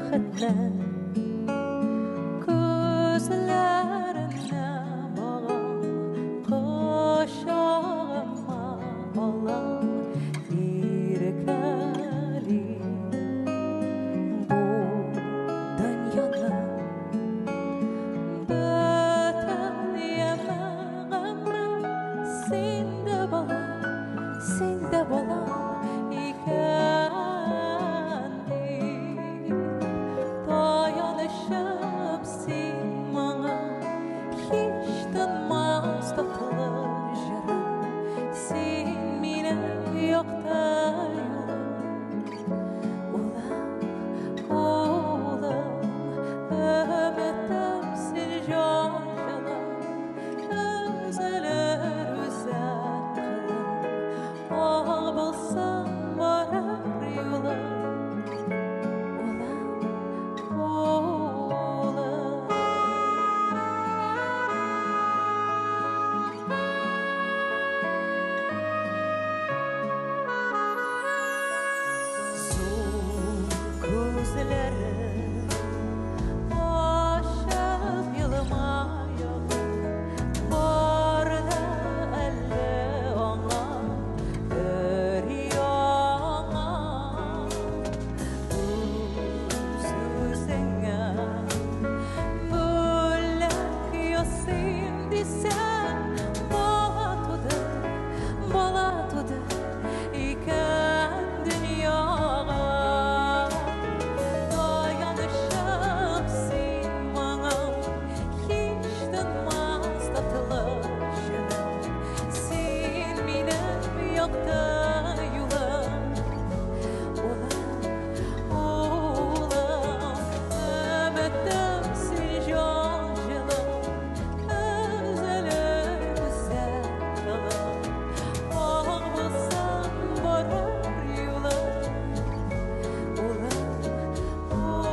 Бәхетне күзләренә багам, кочагыма алам, иркәли бу дөньяны. Бөтен яме, гаме син дә балам, син дә балам икән дип. Таянышым син миңа, һич тынмас татлы җырым. Син минем якты юлым. Улым, улым, өметем син, җан җылым, өзелер үзәк кылым. Ак булсын барыр юлым. Улым, улым. Сул күзләрен ачып елмая, бар да әле аңа өр-яңа. Үз-үзеңә бүләк ясыйм дисәң, бала туды, бала туды икән дөньяга. Таянышым син миңа, һич тынмас татлы җырым. Син минем якты юлым. Улым, улым, өметем син, җан җылым, өзелер үзәк кылым. Ак булсын барыр юлым. Улым, улым.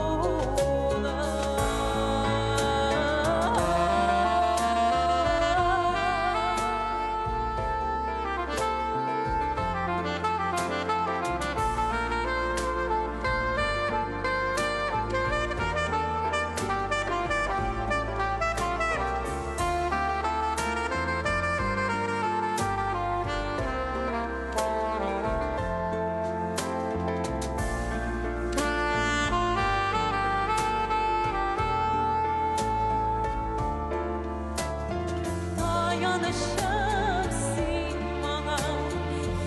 Таянышым син миңа,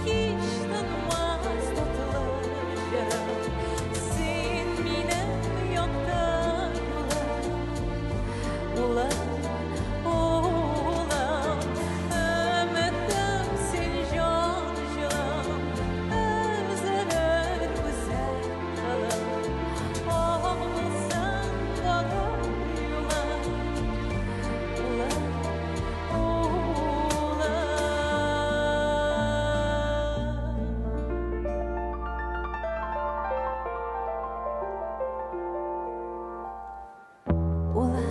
һич тынмас татлы җырым. Син минем якты юлым. Улым, улым, өметем син, җан җылым, өзелер үзәк кылым. Ак булсын барыр юлым. Улым, улым. Улым.